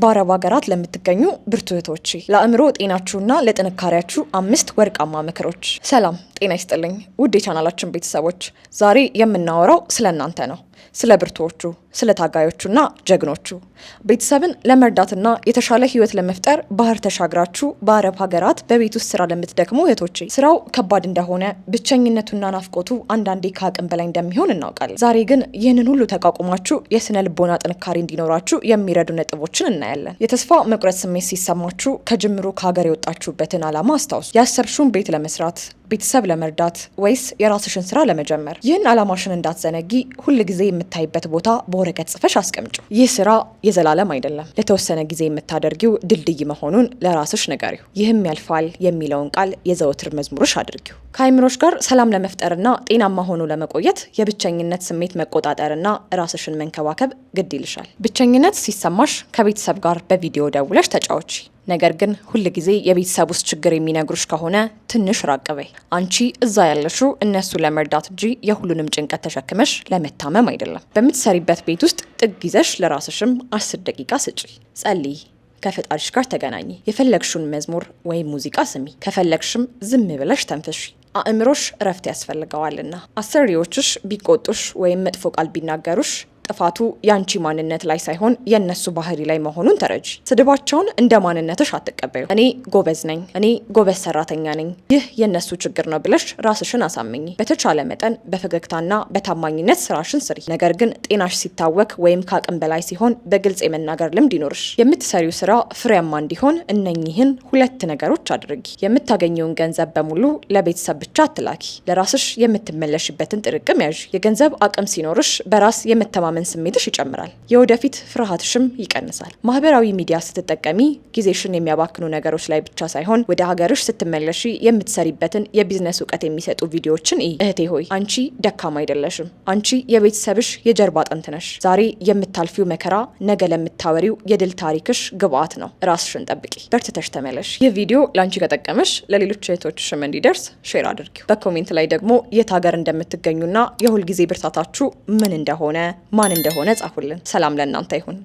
በአረብ ሀገራት ለምትገኙ ብርቱ እህቶቼ፣ ለአእምሮ ጤናችሁና ለጥንካሬያችሁ አምስት ወርቃማ ምክሮች። ሰላም ጤና ይስጥልኝ ውድ የቻናላችን ቤተሰቦች፣ ዛሬ የምናወራው ስለ እናንተ ነው። ስለ ብርቱዎቹ፣ ስለ ታጋዮቹና ጀግኖቹ። ቤተሰብን ለመርዳትና የተሻለ ህይወት ለመፍጠር ባህር ተሻግራችሁ በአረብ ሀገራት በቤት ውስጥ ስራ ለምትደክሙ እህቶቼ፣ ስራው ከባድ እንደሆነ፣ ብቸኝነቱና ናፍቆቱ አንዳንዴ ከአቅም በላይ እንደሚሆን እናውቃለን። ዛሬ ግን ይህንን ሁሉ ተቋቁማችሁ የስነ ልቦና ጥንካሬ እንዲኖራችሁ የሚረዱ ነጥቦችን እናያለን። የተስፋ መቁረጥ ስሜት ሲሰማችሁ ከጅምሩ ከሀገር የወጣችሁበትን ዓላማ አስታውሱ። ያሰብሽውን ቤት ለመስራት፣ ቤተሰብ ለመርዳት ወይስ የራስሽን ስራ ለመጀመር? ይህን ዓላማሽን እንዳትዘነጊ ሁል ጊዜ የምታይበት ቦታ በወረቀት ጽፈሽ አስቀምጪው። ይህ ስራ የዘላለም አይደለም፣ ለተወሰነ ጊዜ የምታደርጊው ድልድይ መሆኑን ለራስሽ ንገሪው። ይህም ያልፋል የሚለውን ቃል የዘወትር መዝሙርሽ አድርጊው። ከአይምሮሽ ጋር ሰላም ለመፍጠርና ጤናማ ሆኖ ለመቆየት የብቸኝነት ስሜት መቆጣጠርና ራስሽን መንከባከብ ግድ ይልሻል። ብቸኝነት ሲሰማሽ ከቤተሰብ ጋር በቪዲዮ ደውለሽ ተጫወቺ። ነገር ግን ሁል ጊዜ የቤተሰብ ውስጥ ችግር የሚነግሩሽ ከሆነ ትንሽ ራቅ በይ። አንቺ እዛ ያለሽው እነሱ ለመርዳት እንጂ የሁሉንም ጭንቀት ተሸክመሽ ለመታመም አይደለም። በምትሰሪበት ቤት ውስጥ ጥግ ይዘሽ ለራስሽም 10 ደቂቃ ስጪ። ጸልይ፣ ከፈጣሪሽ ጋር ተገናኚ። የፈለግሽውን መዝሙር ወይም ሙዚቃ ስሚ። ከፈለግሽም ዝም ብለሽ ተንፍሺ። አእምሮሽ እረፍት ያስፈልገዋልና። አሰሪዎችሽ ቢቆጡሽ ወይም መጥፎ ቃል ቢናገሩሽ ጥፋቱ ያንቺ ማንነት ላይ ሳይሆን የእነሱ ባህሪ ላይ መሆኑን ተረጂ። ስድባቸውን እንደ ማንነትሽ አትቀበዪ። እኔ ጎበዝ ነኝ፣ እኔ ጎበዝ ሰራተኛ ነኝ፣ ይህ የእነሱ ችግር ነው ብለሽ ራስሽን አሳምኚ። በተቻለ መጠን በፈገግታና በታማኝነት ስራሽን ስሪ። ነገር ግን ጤናሽ ሲታወክ ወይም ከአቅም በላይ ሲሆን በግልጽ የመናገር ልምድ ይኑርሽ። የምትሰሪው ስራ ፍሬያማ እንዲሆን እነኚህን ሁለት ነገሮች አድርጊ። የምታገኚውን ገንዘብ በሙሉ ለቤተሰብ ብቻ አትላኪ። ለራስሽ የምትመለሽበትን ጥርቅም ያዥ። የገንዘብ አቅም ሲኖርሽ በራስ የመተማመን ስሜትሽ ይጨምራል። የወደፊት ፍርሃትሽም ይቀንሳል። ማህበራዊ ሚዲያ ስትጠቀሚ ጊዜሽን የሚያባክኑ ነገሮች ላይ ብቻ ሳይሆን ወደ ሀገርሽ ስትመለሺ የምትሰሪበትን የቢዝነስ እውቀት የሚሰጡ ቪዲዮዎችን እይ። እህቴ ሆይ፣ አንቺ ደካማ አይደለሽም። አንቺ የቤተሰብሽ የጀርባ አጥንት ነሽ። ዛሬ የምታልፊው መከራ ነገ ለምታወሪው የድል ታሪክሽ ግብአት ነው። ራስሽን ጠብቂ፣ በርትተሽ ተመለሽ። ይህ ቪዲዮ ለአንቺ ከጠቀመሽ ለሌሎች እህቶችሽም እንዲደርስ share አድርጊው። በ comment ላይ ደግሞ የት ሀገር እንደምትገኙና የሁልጊዜ ብርታታችሁ ምን እንደሆነ፣ ማን እንደሆነ ጻፉልን። ሰላም ለእናንተ ይሁን።